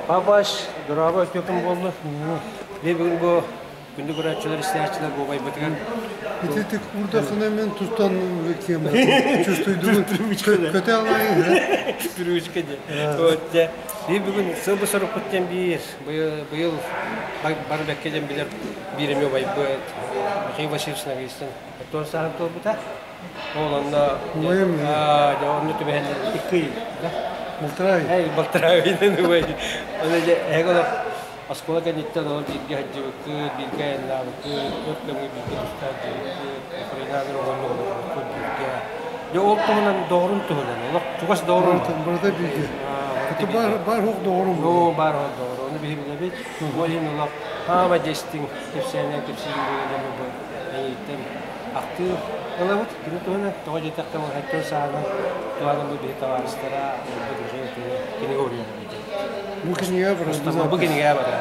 Папаш, дорообо үтүөкүн буоллун. Би бүгүн бу күндү көрөөччүлэр, истээччилэр буобайбытыгар Ити курдахына мен тустан кем чувствуйдубун. Көтө алайын. Привычка де. Вот де. Би бүгүн сыл сорукпут биир быйыл бар бэкке ден билер биир эме байбыт. Михаил Васильевич Нагистин. Тон сахан туолбута. Ол онно онно түбэһэн икки да. Балтарай. Эй, балтарай убай. Оны же эһэгэ оскуола кэнниттэн ол бииргэ сылдьыбыккыт, бииргэ айаннаабыккыт, өр кэмҥэ бииргэ туста сылдьыбыккыт, Украинаны оҕонньор олорбуккут бииргэ. Дьэ ол туһунан доҕорун туһунан, олох чугас доҕорун. Барыта бииргэ. Это бар бар хоқ доҕорум. Оо, баар хоқ доҕору. Ону биһи билэбит. Ол иһин олох хаама дьэстиҥ кэпсээнэ кэпсиин бу эйиттэн ахтыы ылабыт. Кини туһунан тоҕо диэтэххэ Махаччы саана туһанан бу биһи табаарыстара кинигэ уруйар Бу кинигэ барар. Бу кинигэ барар.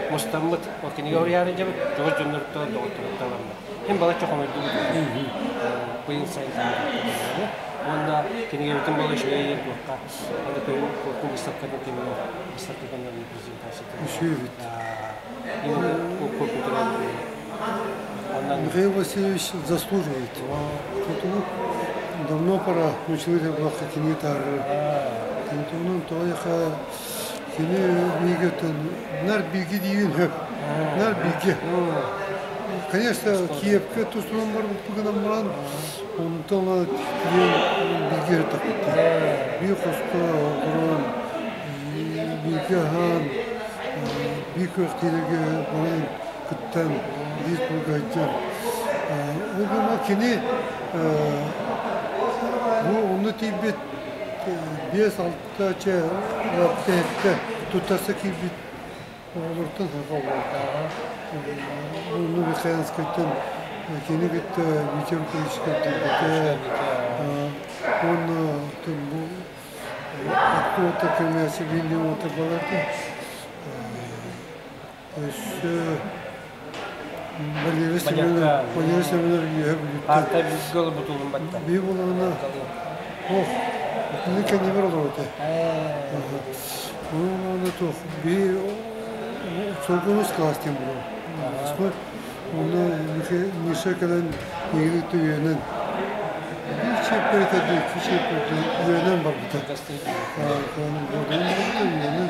Мустаммыт ол кинигэ уруйаары дьабыт чугас дьонноруттан доҕотторуттан ылла. Хин балачча хомойдубут. Быйыл сайын Уонна кинигэбитин буола үчүгэй туохха аны куоркун выставкатын кэмигэр выставка кэмигэр презентация. Үчүгэй эбит. Михаил Васильевич заслуживает. Тут давно пора научились блахта кини тары. Тунун тояха кини мигетен нар биги диин хөп. Нар биги. Конечно, Киевке тустунан бар буппугунан баран, онтон биги такты. Би хоско баран, биги ахан, би көктилерге баран кыттан, биир кургайдьар. Ол гына кини бу онно тиийбит 5-6 чэ лапта туттарса киирбит оҕолортон саха буолла. Онно Михайловскайтан кини кытта Витя Рукавичка тиийбитэ. Уонна бу откуда-то кэмээси биирдии уота баларда. Өссө Валерий Семенов, Валерий Семенов үөһэ Бүлүүттэн. Парта бииргэ олорбутулун батта. Биир буоллаҕына, ох, итини кэннибэр олорбута. Оны туох, биир соргунус класс диэн буолар. Онно Миша кэлэн миигин кытта үөрэнэн биир чиэппэр этэ дуу, икки чиэппэр дуу үөрэнэн барбыта. Барбыта үөрэнэн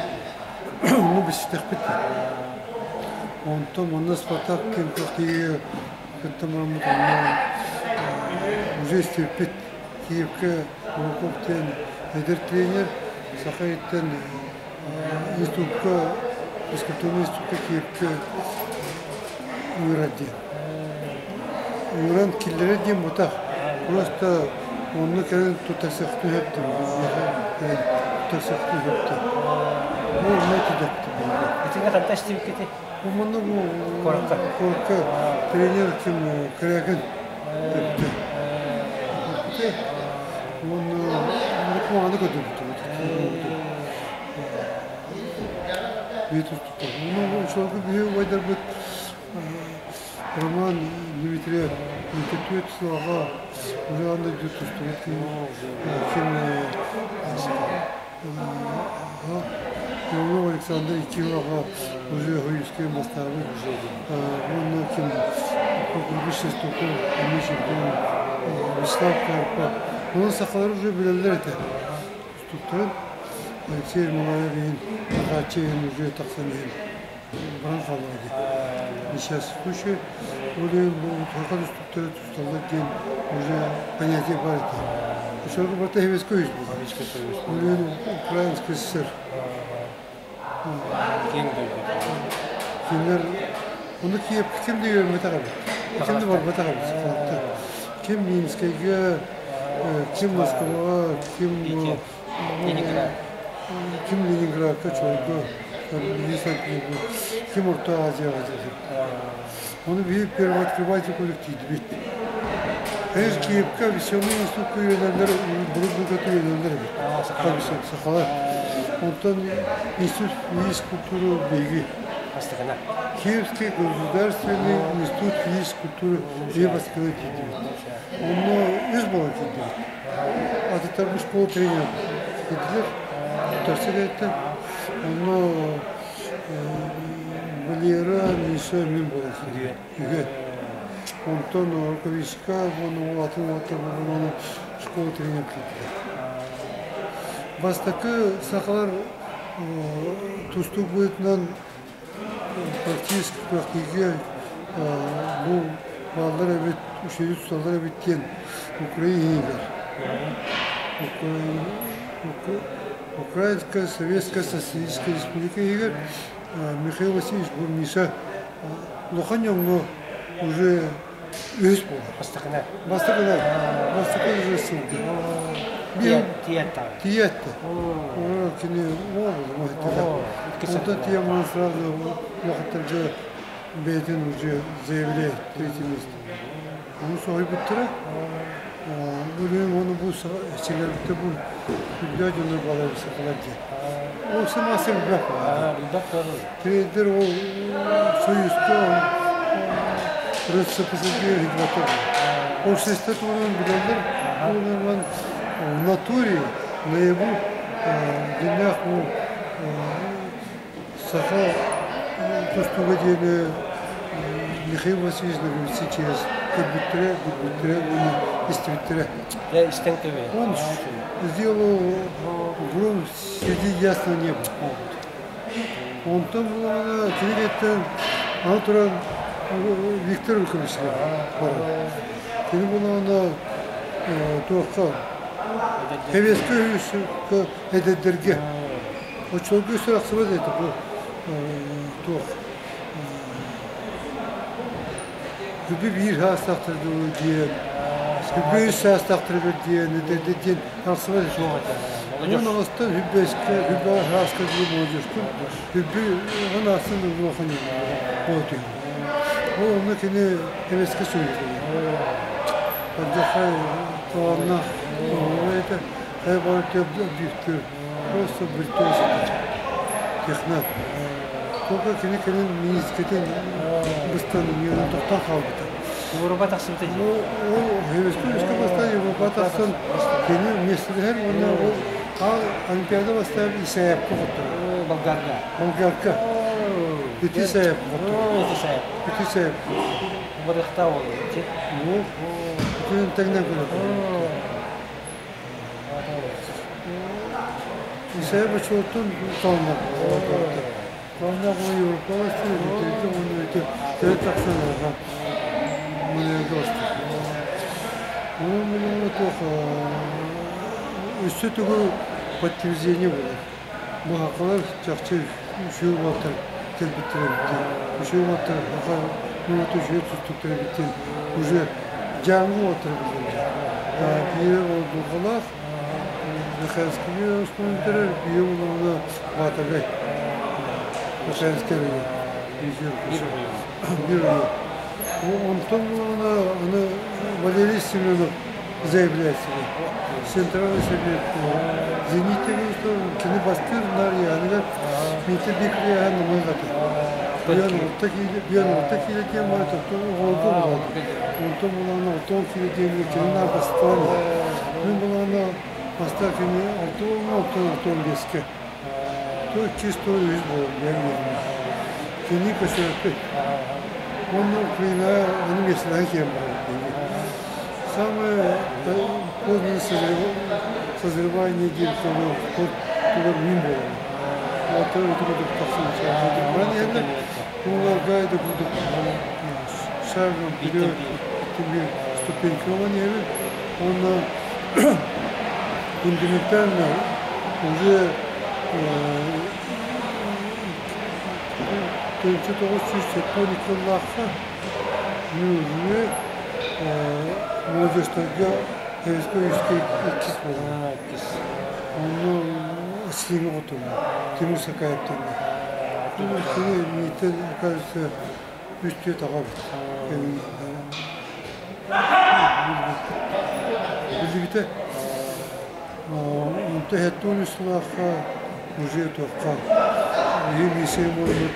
Ону билситэхпит Онтон манна Спартак ким кытта бараммыт онно уже истибиппит Киевкэ Волков диэн эдэр тренер Саха иттэн институтка физкультурный институтка Киевкэ ыҥырар диэн. Ыҥыран киллэрэр диэн бутах. Просто онно кэлэн тутасыахтыы сөптөр. Тутасыахтыы сөптөр. Бу онно этидэттэ буолла. Итиннэ ханта истибиккити? Бу манна бу Куоракка. Куоракка тренер ким Корякин тэптэ. Уонна кумааны көрдөрбүттэр. Биир тустуктар. Уонна ошолго биһи убайдарбыт Роман Дмитриев Никитович сылаҕа уже анда тустубут ким Иванов Александр Икилаҕа уже Хоюскай бастаабыт уонна ким Курбуш Шестаков эмиэ чемпион Вячеслав Карпов онон сахалар уже билэллэр этэ тустууктарын Алексей Ермолаев иһин Ахаччы иһин уже тахсан иһин баран хааллаҕа дии. Несчастный ол иһин бу саха тустууктара тусталлар диэн уже понятие баар этэ. Оччолорго барыта Советский Союз буолар. Ол иһин Украинский ССР. Киэҥ дойду. Кинилэр ону Киев ким да үөрэммэтэх эбит. Ким да барбатах эбит сахалартан. Ким Минскэйгэ, ким Москваҕа, ким Ленинград. Ким Ленинградка чойго, ким Орто Азияҕа дьэ. Ону биһи первооткрыватель курдук тиийдибит. Конечно, Киевка веселый институтка үөрэнэллэр, былыр-былыргы үөрэнэллэр эбит. Сахалар. Онтон институт физкультуры биһиги. Бастакына. Киевский государственный институт физкультуры биһи бастакына тиийдибит. Онно үс буолан киирдибит. Атыттар бу школа тренер киирдилэр. Туттарса кэлиттэр. Онно Валера, Миша мин буолан үһү. Онтон Рукавичка уонна атын уолаттар буолан школа тренер киирдилэр. Бастакы сахалар тустуук быһыытынан практически күрэхтэһиигэ бу бааллар эбит, үчүгэй тусталлар эбит диэн Украина иһигэр. Украинская Советская Социалистическая Республика иһигэр Михаил Васильевич Бурмиша улахан дьоҥҥо уже үһүс буолар. Бастакына. Бастакына. Бастакы уже сылгы. Тиэтта. Тиэтта. Кини уол Онтон тиэмэн сразу улахаттарга бэйэтин уже заявляет третье место. Ону соһуйбуттара. Өлүөн ону бу силэрбитэ бу үрдээх дьоннор балар сахалар диэн. Ол сымаасы элбэх Тренер ол Союзка РСФСР хидматы. Ол шесте туһунан билэллэр. Ол в натуре наяву дьиҥнээх бу Саха тустууга диэни Михаил Васильевич Ноговицын через көрбүттэрэ, билбиттэрэ уонна истибиттэрэ. Дьэ, истэн кэбиһэ. Он сделал гром среди ясного неба. Онтон булаҕына кинигеттен аны туран Виктор Илькович барар. Кини булаҕына туохха Хэвескэ үһүскэ эдэрдэргэ Оччолорго сүрэхсибэт этэ бу туох Күбү биир саастаахтар дылы диэн, күбү үс саастаахтарыгар диэн, эдэрдэр диэн тахсыбат этэ. Уон аҕыстан хүббэскэ, хүббэ сааска дылы молодежкун, хүббү уон аҕыстан улахан буолтуйу. Ол онно кини эбэскэ суруйда. Алдьархай талааннаах этэ. Хайа бары объектив Просто виртуоз этэ. Технарь. Только кини кэлин миниискэтин быстан үөрэн тохтоон хаалбыта. Европа тахсыбыта дии. Ол Хевестовичка бастаан Европа тахсан кини миэстэлэһэр уонна ол Олимпиада бастаан Исаевка хотторо. Болгарга. Болгарка. Ити Исаевка хотторо. Ити Исаев. Ити Исаев. Барыхта ол. Ну, итинэн тэҥнэн көрөр. Исайя бочуоттун талынар. Талынар Европаҕа бүтэргэ уонна ити төрүт тахсан аха манайга бастар. Онон мин туох өссө тугу подтверждение буолар. Бу хакалар чахчы үчүгэй уолаттар кэлбиттэр эбит диэн. Үчүгэй уолаттар хака норуоту үчүгэй тустуктар эбит диэн уже дьааҥы уолаттара билэллэр. Биирэ ол дулҕалаах Михайловскайы оскуоланы биир улаана Баатагай Михайловскай биир Онтон булаҕына аны Валерий Семенов заявляет себе. Центральный совет Зенит кини бастыыр нарыйааныгар Митя Бикрияһан намыһата. Биэн орто киилэ диэн баар оҕолорго булаады. Онтон булаана 60 киилэ диэн кини наар бастаан. Мин булаана бастаан кини 60 оттон 65-кэ. То чисто үһүс буолан биэн Кини көсөрпүт. Уонна Украина аны миэстэлэһэн киирэн барар. Самое позднее созревание диэн тугар мин буолан. Ата өтө курдук тахсан Баран иһэллэр. Уларга да курдук шагом вперед бир ступенька ылан иһэбин. Уонна фундаментально уже 1972 сыллаахха Мүрү молодежтарга Советскай үскэ иккис буолар. Онно Аслиҥа хотуна Тимур Сакаевтарга. Кини миитин оказывается үс түөрт аҕа эбит. Биллибитэ. Онто 73 сыллаахха уже туохха биһи миссия буолбут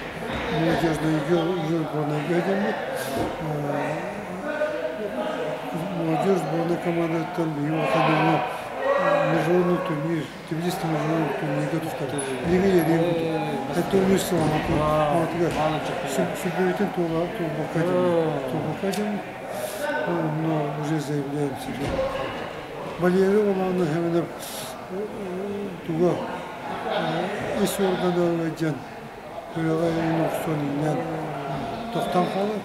молодежныйга уже сборнайга дэммит. Молодежь сборной командаттан биһи улахан международный турнир, Тбилиси международный турнирга тустар. Лига ерен курдук. Это умысло, сүбүбүтүн туолбакка туолбакка дьон, но уже заявляем себе. Валерий Уланов именно туга ис органа дьон күрэҕэ охсон инньэн тохтон хаалар,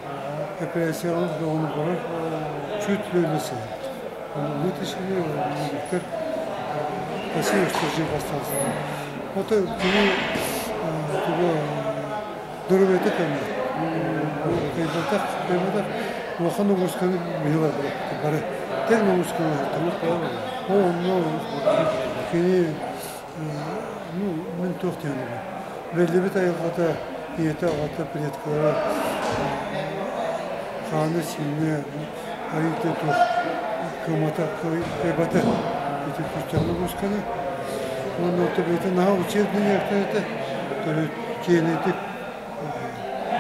операцияҕа бөҕөнү барар, чуть ли сыһар. Вытащили, Виктор спасибо, что жив остался. Вот кини туга доруобуйата кэмэ. Кайбатах, кайбатах, улахан ноҕурусканы биһи бары тэҥ ноҕурусканы Онно кини ну, мин туох диэн биллибит айылҕата, ийэтэ, аҕата, предкалара хаана-сиинэ айыыта туох кыамата кыайбата ити күүстээх ноҕуруусканы. Уонна оттон бэйэтэ наһаа учебный этэ, төрүт киэнэтик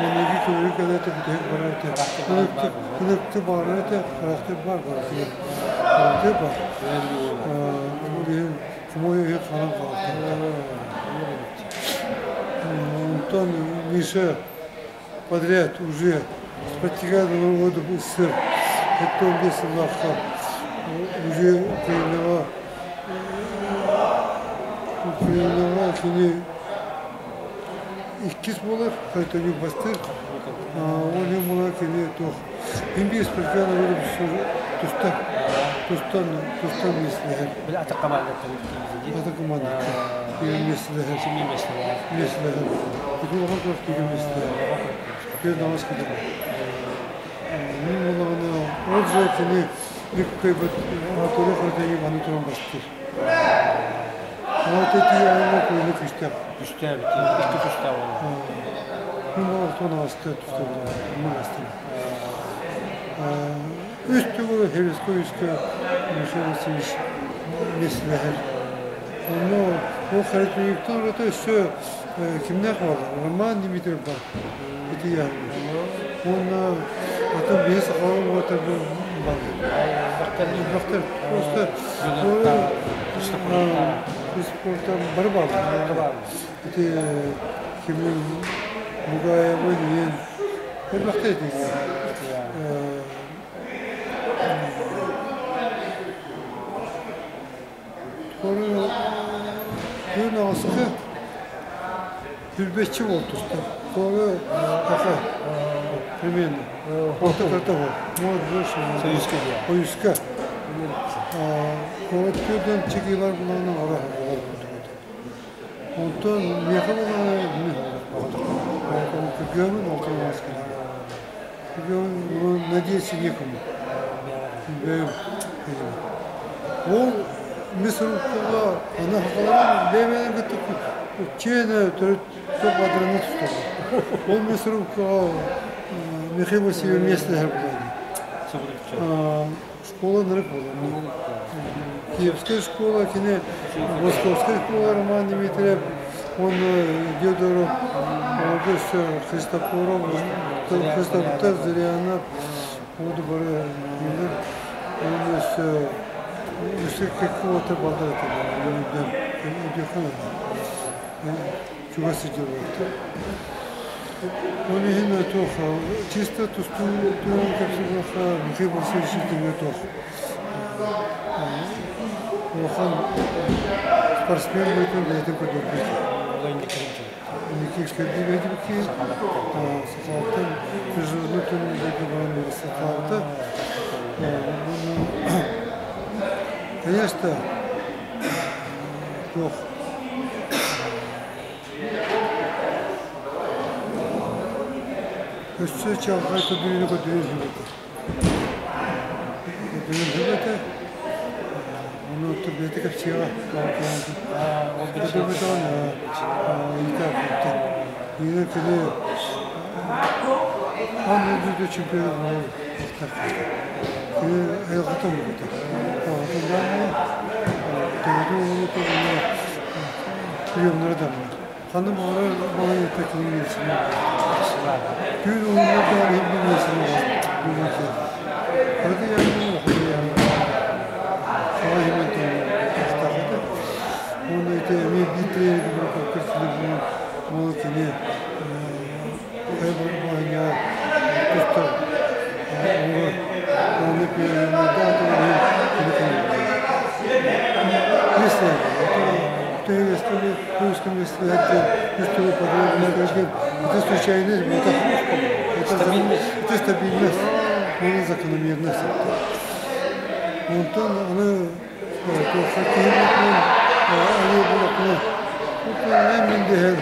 маныгы көмүрү кэлэтэ бүтэһик барар этэ. Ыныкты баарар этэ, характер бар барытыгар. Характер бар. Ол иһин хомойуох иһин ханан хаалта. Онтон Миша подряд уже Спартакиада года СССР 75 сыллаахха уже Украинаҕа Украинаҕа кини иккис буолар, Хайтонюк бастыыр. Ол иһин буолар кини туох Имбир Спартакиада года тустар тустан тустан миэстэлэһэр. Били ата командаттан Ата командаттан миэстэлэһэр. Миэстэлэһэр. Ити улахан күрэхтэһиигэ миэстэлэһэр. Күөн аҕыс киһи. Мин буоллаҕына ол же кини кыайбыт Анатолий Хартаньев аны туран бастыыр. Ол тиийэ аҥа куйуну күүстээх. Күүстээбит, икки тустаах буолла. Мин ортон аҕыска тустабын, мин астым. Үс төгүл Хереско үскэ Михаил Васильевич миэстэлэһэр. Онно ол Харитоновтан ураты өссө кимнээх буолла? Роман Дмитриев баар. Ити Уонна атын биһи сахалар уота бааллар. Элбэхтэр. Просто спорта бары бааллар. Ити кимин Бугаевы диэн элбэхтэр ити. Күн аҕыска Түрбэччи буолтуста. Тоҕо аха примерно. Орто карта бол. Может больше. Союзка диye. Союзка. Куорат түрден чекилар буланан ара болар Онтон миэхэ булана Күргөмүн алтын аҕыска. Күргөмүн надеяться некому. Бэйэм Ол мясорубкаҕа аны хахаларын бэйэ-бэйэлэрин кытта чиэнэ төрүт бадраны тусталлар. Ол мясорубкаҕа Михаил Васильев миэстэлэһэр буолла. Школа ынырык буолла. Киевская школа, кини Московская школа Роман Дмитриев, он Дедоров, өссө Христофоров, Христофор Зырянов, Ону бары Оны өссө өссө кэккэ уота балдар этэ өйдүөххэ чугас сылдьар Ол иһин туох чисто тустуу туһунан кэпсэтиэххэ Михаил Васильевич итингэ туох улахан спортсмен быһыытынан бэйэтин көрдөрбүт. Инники кэрдиибэтибикки сахалартан международный турнирдарга баран сахаларта конечно туох өссө чалҕай көрдөрүүнү көрдөрүөн сөп этэ көрдөрүөн сөп этэ Ону бэйэтэ кэпсиэҕэ Иина кини аан дойду чемпиона буолар Кини айылҕата буолбута. Аҕатын даҕаны, төбөтүн уолута уонна приемнара да баар. Ханна баҕарар балайыта кини миэстэни Түүн уһуннар даҕаны иһин миэстэни буолар. Арыгы яҕына улахан яҕына саҥа иһимэн тахата. Уонна ити эмиэ биир тренергэ баран Оны кини хайбар тустар оны Это случайность, это стабильность. Это стабильность, она закономерность. Онтон аны туохха киһи буолуон, али буолуон, мен дэһэн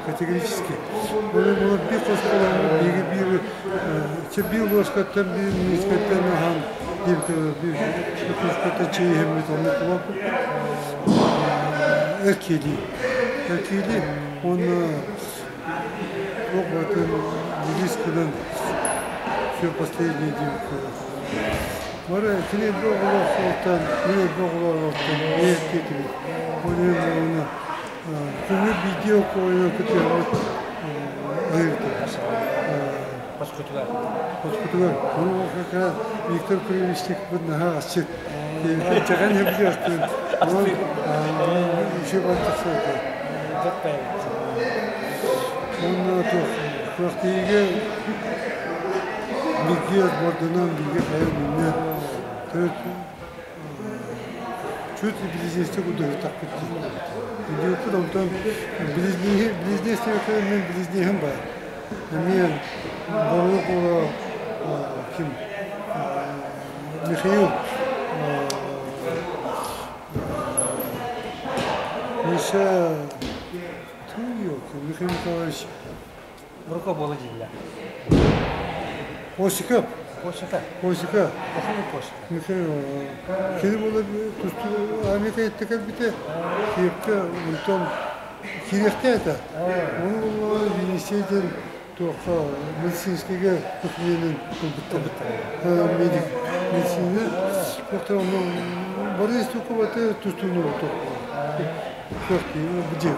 Категорически. Bir bir bir bir ложкаттан bir мискаттан ахан bir bir чейхеммит онну кулап эркили. Эркили он релиз все последние день. Мара кини боголор солтан, не боголор солтан, не кетили. Оны күнгө видео койно көтөрөт айырды. Паскутугар. Паскутугар. Оны как раз Виктор Кривичник бу наха асчыт. Чаган хебжи Он еще бартыксады. Он то квартиге биги отбордунан биги хайы минне төрт чуть ли близнецы куда так битти. Видео онтон близнеги близнецы мен близнехим бар. Мен Барук ким Михаил Миша Туйок Михаил Николаевич Рука была дилля. Осикап. Осика. Осика. Михаил Осика. Михаил. Кини була тусту Америка еттекер бите. Киевке онтон кирехте это. Оны була Енисейден тоқа медицинскийге документин бітті. Медик медицина. Тоқта оны Борис Тукова тустуну тоқ. Тоқ бije.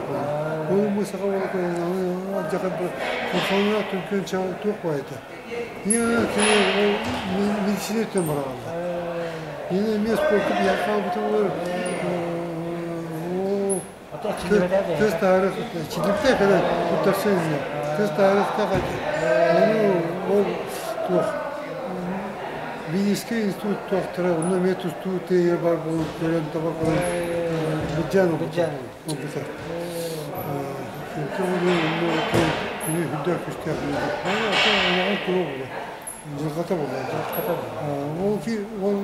Оны мысаға бола қойған, жақын бір қорқауына түркен тоқ бар Не медицина өттен барағанда. Yine mes korkup yakal bütün olur. Tez tarih, çilikte kadar tutarsın ya. Tez tarihte kadar. Onu o tuh. Венецкий институт тоқтыра, оны мен тусту тейер бар болып көрен таба көрен. Биджан Биджан. Ол бітер. Оны күні хүдді күштер. Оған күрі болды. Жылғата болды. Ол ки ол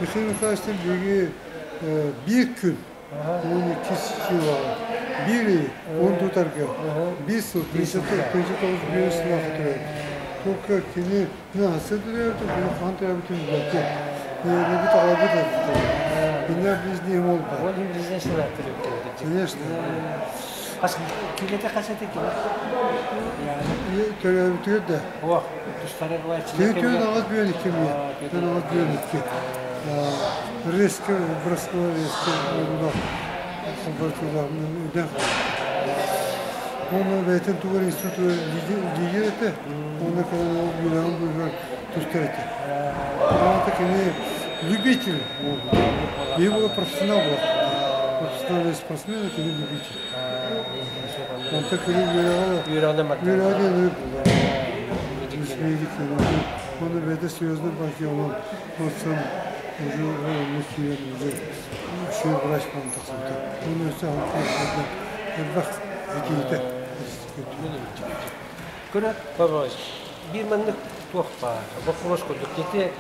Михаил Михайловичтен биги bir күн, 12 жыл bir ый, 14 арга, bir сыл, 39 bir сыл акытырады. Только кини насы дүрөдү, кини хан төрөбүтүн билет. Не бит алабыт это. Меня близнее мол бар. Ол близнее сылар Конечно. Хас килете хасете киле. Төрөбүтүгөр да. О, тустары була Кини төн агаз бүйөн икки ми. Төн агаз бүйөн икки. Резко бросила резко ода. Хабартылар үден. Оны бәйтен тугар институту лидер эте. Оны калан юлан буйгар тустар эте. Аны кини любитель болды. Был профессионал был. Профессиональный спортсмен, кини любитель. Он так и юлан юлан Оны бәйте серьезно баки он olsun уже мухиен уже şu врач болон тақсымты. Оны өсө бак жетейді. Көрө, Павлович, бир маннык туох баар, вопрос курдук. Дети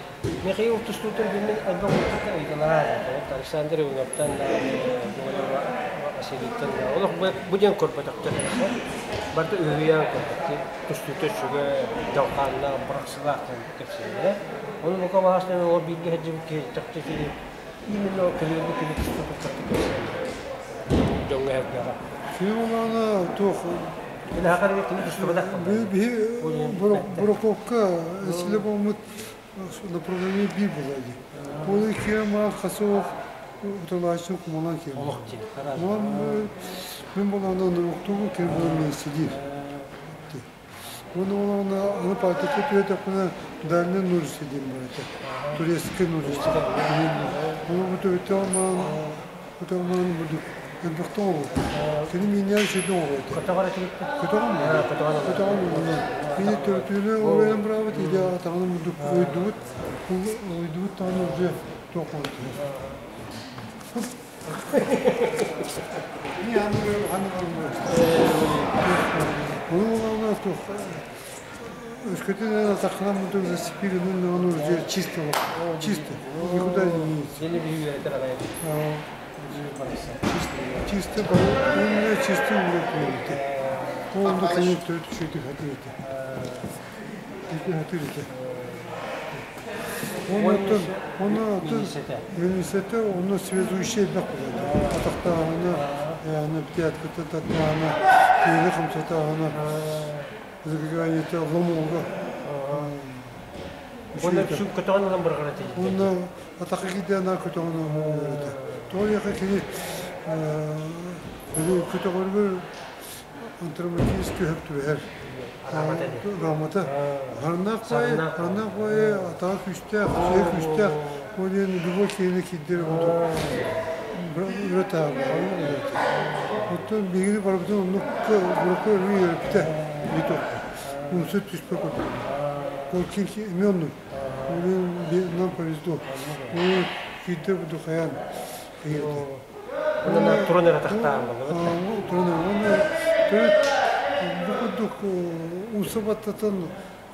Михаил тустуутун билмен алба курдук ыйдалар. Александр Ивановтан Василийттан олох бу ден көрбөтөктөр. Барда өйөн көрбөттү. Тустуута сүгө жалкаанна быраксылаак кепсилер. Оны бука баасынан ол бирге хаджыбыт чакчы именно көлөбү кили тустууту кепсилер. Жоңга хергага. Кини туох Ина хакарга кини тустубадак. Би Бурококка эсиле болмут направление би булады. Ол кема хасох уталачы кумалан кем. Олох ти. Мен боландан октугу кем болан мен сидир. Оны аны патыка түөтэхпинэ дальний нурси диэн бар этэ. Турецкий нурси. Оны бу төбөтөҕөн көтөҕөн бурдук элбэхтэн оҕо. Кини минньээн сүрдүн оҕо этэ. Көтөҕөр этигиттэ. Көтөҕөн Көтөҕөн. Көтөҕөн уонна кини төрөтүүнү уруйан быраабыт или атаҕынан бурдук ойдубут ойдубут даҕаны уже туох буолбут. Өскөтүн атахынан мутук зацепили, ну, он уже чисто, чисто, никуда не денется. Дени биһи үөрэтэр аҕай. Чисто, чисто, он чисто үөрэтэр. Он да кини төрүт үчүгэй хатыр этэ. Хатыр этэ. Оннуттан, онно милицияте, онно связующий элбэх буолар. Атахтааҕына, аны пятката таттааҕына, киһини хамсатааҕына, забеганиета ломуга. Онно сүг көтөҕөн ылан бырҕар этэ. Онно атака киирдэ ана көтөҕөн ылан этэ. Тоҕо диэхэ кини көтөҕөрүгэр антропологический өһөп түбэһэр. Грамота. Харнаах баайы, харнаах баайы атаҕа күүстээх, сиэ күүстээх. Ол диэн любой киһини киирдэр өрө таабы. Оттон биһигини барыбытын оннук буракка өрүү үөрэппитэ биток. Умсут түспэ курдук. Ол ким эмиэ оннук. Ол нам повезло. Ол киирдэр буду хайаан Онон туран эрэ тахтаан Туран уонна төрүт бу курдук умса баттатан,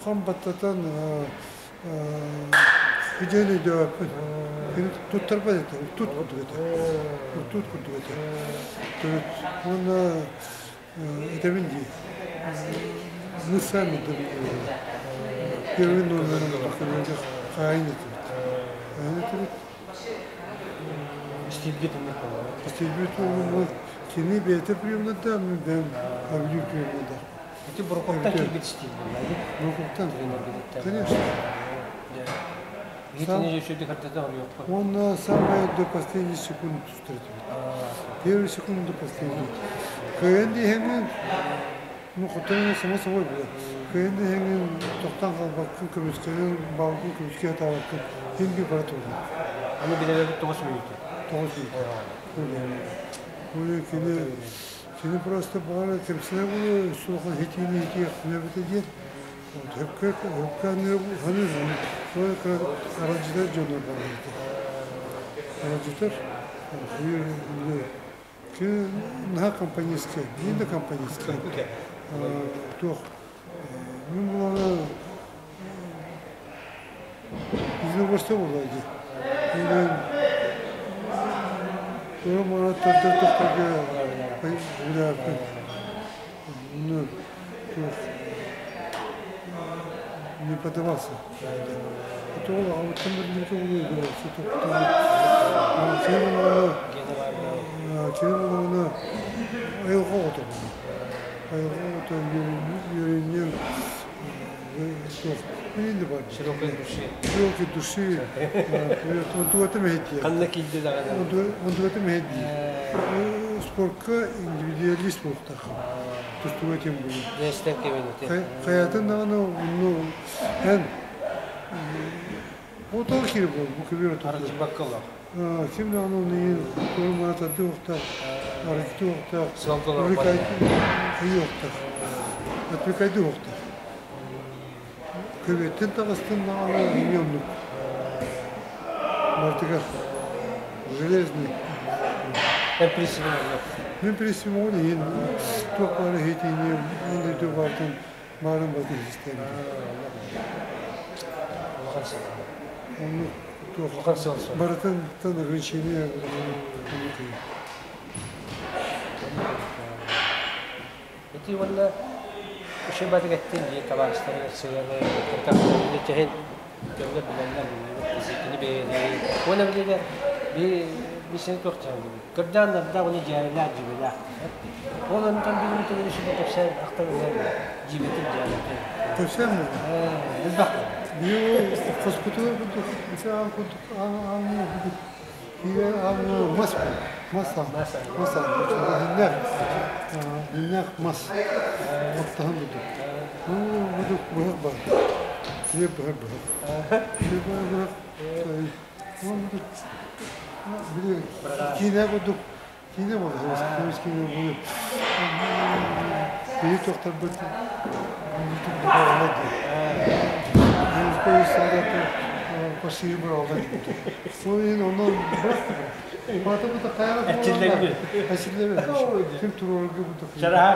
хам баттатан идеяны өйдөөбөппүн. Кини туттарбат этэ, уктуут курдук этэ. Уктуут курдук этэ. Төрүт уонна этэбин дии. Мы сами добились. Первый номером хаайын этибит. Хаайын этибит. Стилге төннөр буолла. Стилбит буолла. Кини бэйэтэ приемнарда, мен бэйэм абилүү приемнарда. Ити Буркуптан киирбит стиль буолла. Буркуптан. Конечно. Он самое до последней секунды тустар этибит. Первую секунду до последней. Кыайан диэхэҥин, ну, хотон само собой было. Кыайан диэхэҥин тохтон хаалбаккын, көмүскэнин, баалгын көмүскэ атаабаккын, хин би бара турда. Аны билэлэр 9 мүнүүтэ. 9 мүнүүтэ. Ол кини кини просто баара кэмсинэ буолу суохан хитиини хитиэх күнэбитэ диэн хөккө хөккө ханыр аралдьытар дьоннор баар этэ. Аралдьытар кини наһаа компанейскай, мин да компанейскай. Туох мин буланы единоборство буолла дии. Мен Өрө тардар тохторго билээппин. Ну, туох не подавался. Это ол ауыттан бір ол Кини буланы айылға отыр. Айылға отыр, үйренген туох мен бар. Широкой души. Широкой души. Онтугата мехетти. Ханна килди даҕаны. Онтугата мехетти. Спортка индивидуалист буолуохтаах. Тустууга тем более. Нестен кеминити. Хаятын даҕаны онну эн отал кири бол бу көбөр отал. Арылжыбакка олох. Ким даҕаны оны турмара тады уохтаах, арыкты уохтаах, Сылгылар уохтаах, отвлекайды уохтаах. Көбөттен таҕыстын даҕаны эмиэ оннук. Мартыгар железный. Эн принцибин оннук. Мен принцибим ол иһин туох баара хитиини ондай туох баартан баарын батын система. Улахан сыл. Оннук туох Улахан сыл сол. барытын тан ограничение оннук. Ити уонна үчүгэй баатык эттин дии табаарыстарыгар сыһыаны кыртахтарына чэһин дьоннор билэллэр кини бэйэлэри уонна билиилэр би бисени туох дьаһаллыбыт көрдөөн нардаах уонна дьээбэлээх дьиибэлээх ол онтон билбит үчүгэй кэпсээн ахтан ылар дьиибэтин дьээбэтин Кэпсээн элбэх Био хоспутугар курдук, ити аан курдук, аан аан киирэ аан мас мас аан мас мас аан иһиннэр. Дьиҥнээх мас хаптаһын курдук. Курдук быһах баар. Килиэп быһар быһах. Килиэп быһар быһах. Били киинэ курдук киинэ буолла. Көмүс киинэ буолуо. Биһи тохторбут Посири быраҕаллар Ол иһин онно Эрчиллэҥҥин. Ким туруорарга буду. Чараһа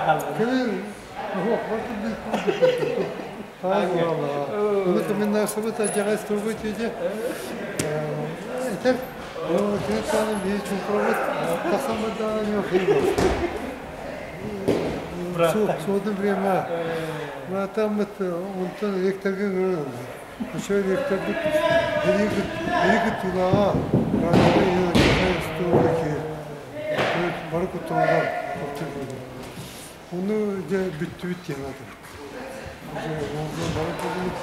хаалла. Оны комендантствота дьаҕас турбут дии. Этэр, кини сааны биһи чуҥкурабыт, тахсан бардаҕына не Суотун время. Братаммыт онтон ректорга ыҥыран Үчүгэй ректорбыт биһиги кыттыылааҕа бары кутталлар Ону дьэ бүттүбүт диэн аатырбыт. Бары буолбут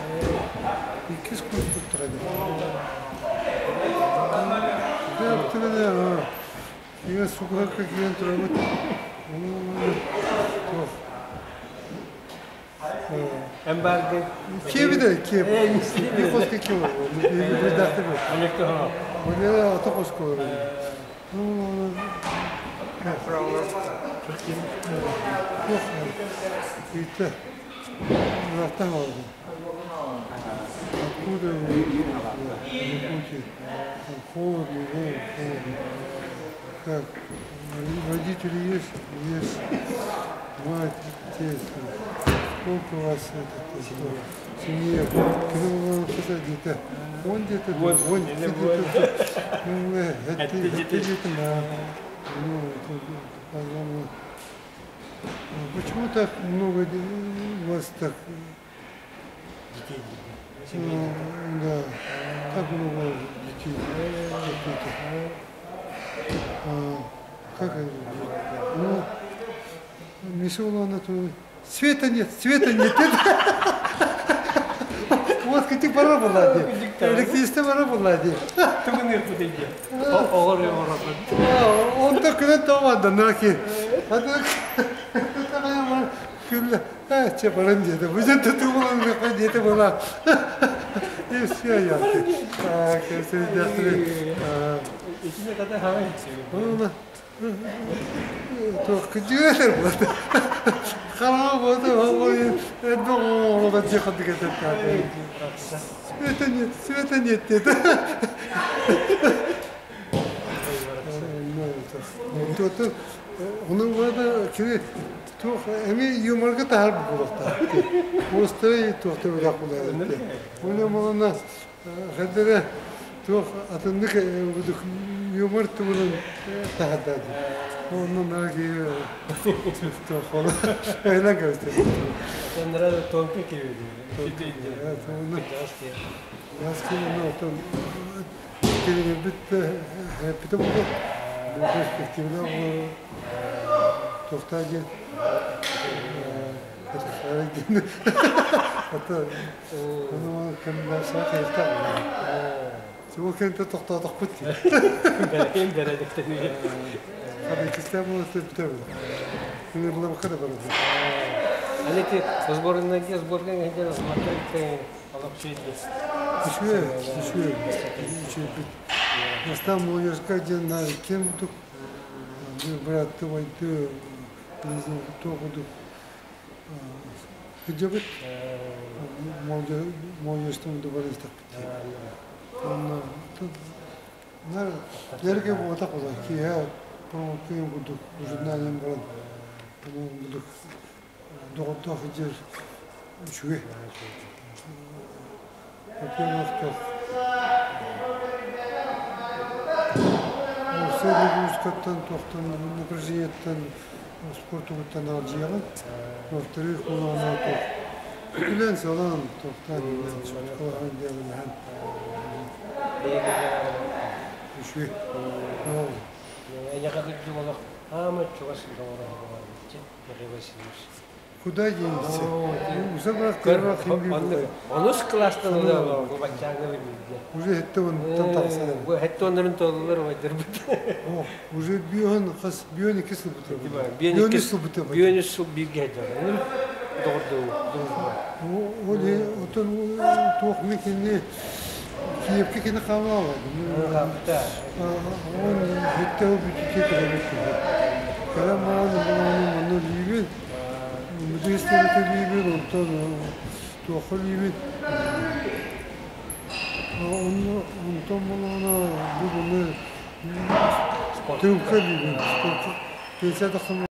иккис курс туттара диэн. Дьэ Ийэ сукуһакка киирэн турабыт. Туох Эмбарго. Киэби да киэп. Bir koska киэп. Bir dakika bir. Onlara ata koska olur. Yok. Bitti. Bıraktan oldu. Откуда вы Якутии? Холодно, да, холодно. Как? Родители есть? Есть. Мать, отец. Сколько у вас этот, что, в семье? Кини где-то. Он где-то, он где-то. Ну, это где-то, да. Ну, это, пожалуй. Почему так много у вас так Детей. Ну, да, так много детей каких-то. А, как это? Ну, Мисулана то света нет, света нет. Вот кити бара була ди. Электричество бара була ди. Тугун ирпутейде. Оҕор оҕор. Онто күнэн тоҕо наки. Күллэ, чэ баран диэтэ. Бу дьэ тутуу диэтэ була. И все я. Итинне тата хавай. Туох күдьүөлэр буолла. Хараҕа буолла, элбэх оҕолор дьиэ ханнык Света нет, света нет диэтэ. Ону баада кини туох эмиэ юморга таһар буолуохтаах. Уостары туох төбөлөөх буолар. Уонна молона хадара туох атыннык юмор тугунан таһардаады. Онно наги туох ол эһлэн кэбистэ. Сендера тонко кириди. Яскины отон кирибит хэппите буолуо. Перспективалаах туохтаа диэн диэн ата ону кэмнээсээ хайта Ол кэнтэ тохтоотохпут Бэркин бэрэдэктэн Хабекисте буолута бүтэбин. Ынырылабакка да барабын. Аны ити сборнайга сборга сылдьан смотреть олохсуйдун. Үчүгэй, үчүгэй, үчүгэйбит. Бастаан молодежка диэн наар киэн курдук быраатты убайды туох курдук сылдьабыт. Молодежтан да баран истэхпит. Онно Эргэ буотах буолар киэһэ проводкыйын курдук ужиннаан баран курдук доҕордоох сылдьар үчүгэй. Во-первых, нагрузкаттан туохтан напряжениеттан спортугуттан аалдьыйаҕын. Во-вторых, улаана туох күлэн салан туохтаан шуткалаһан диэбинэһэн үчүгэй. Эйэҕэ кырдьык олох аама чугас доҕоро Михаил Васильевич. Куда денешься? Уже брат первый химби. Онус кылаастан ыла бу баччааҥҥа билбитэ. Уже хетте онтон тахсан. Бу хетте оннорун толлар убайдарбыт. Уже бион хас бион икки сыл бутэ. Бион үс сыл бутэ. Бион үс сыл бииргэ сылдьар. Доҕордуу. Ол отон туох мен кини Киевке кини хаалаала. Он хетте бүтүтэ кэлэбит. Кэлэн маан манна лиибин Мүдү лиибин онтон туохха лиибин онтон булана бу буну тыылка лиибин спортка пенсия тахсан.